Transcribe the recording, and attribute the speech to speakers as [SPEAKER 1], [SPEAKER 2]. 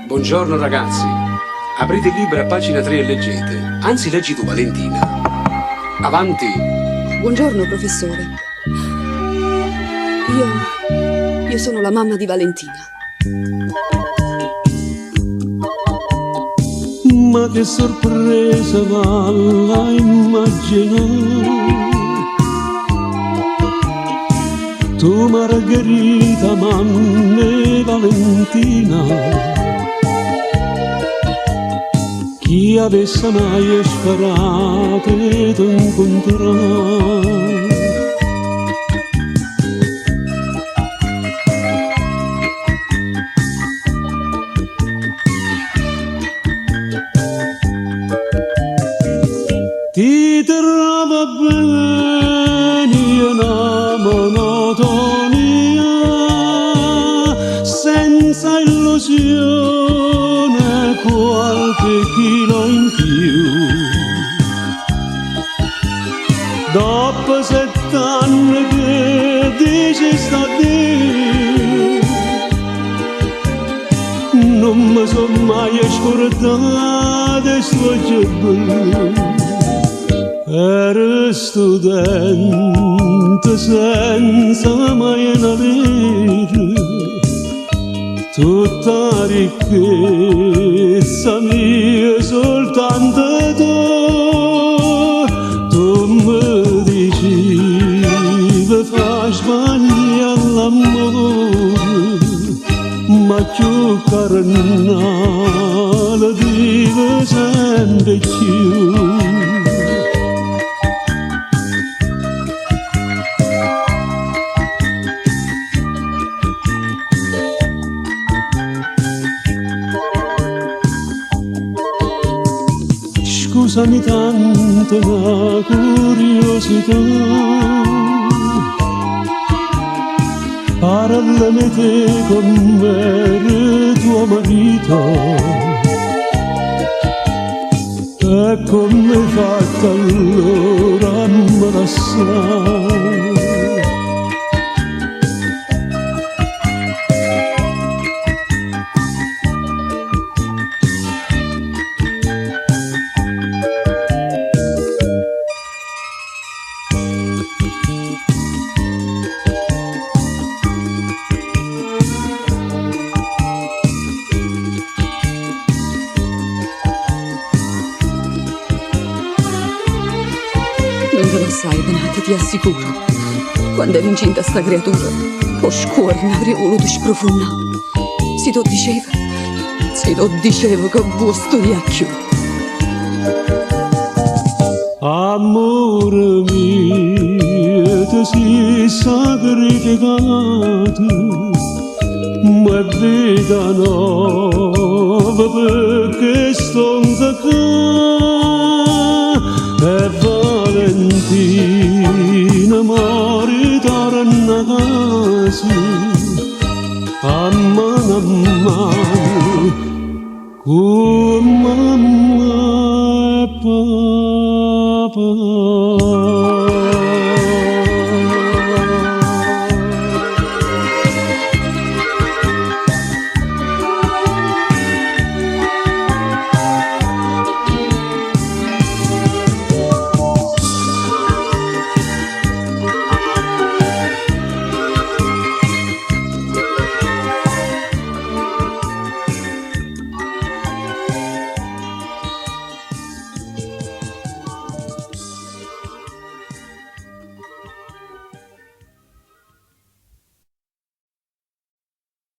[SPEAKER 1] Buongiorno ragazzi, aprite il libro a pagina 3 e leggete. Anzi, leggi tu Valentina. Avanti!
[SPEAKER 2] Buongiorno professore. Io. Io sono la mamma di Valentina.
[SPEAKER 3] Ma che sorpresa valla immaginare Tu Margherita, mamma e Valentina Chi avesse mai sperato di incontrare Ti trova bene una monotonia senza illusione qualche chilo in più. Dopo 7 anni che dici sta Dio, non mi sono mai scordato sto blu. Ero studente senza mai una lira, tutta la ricchezza mia soltanto tu, tu mi dicevi fa sbagliare l'amore, ma più carnale vive sempre più. Scusami tanto la curiosità, parlami te com'era tuo marito e come hai fatto allora a me lasciare.
[SPEAKER 2] Nun te lassai, Benate, ti assicuro. Quando ero incinta sta creatura, 'o scuorno avrei voluto sprofondare. Si t'o diceva, si t'o dicevo che vuò studià cchiù.
[SPEAKER 3] Amore mio, ti sei sacrificato, ma è vita nuova perché sto qua e Valentina muore torna a casa, a mano a mano, con mamma e papà.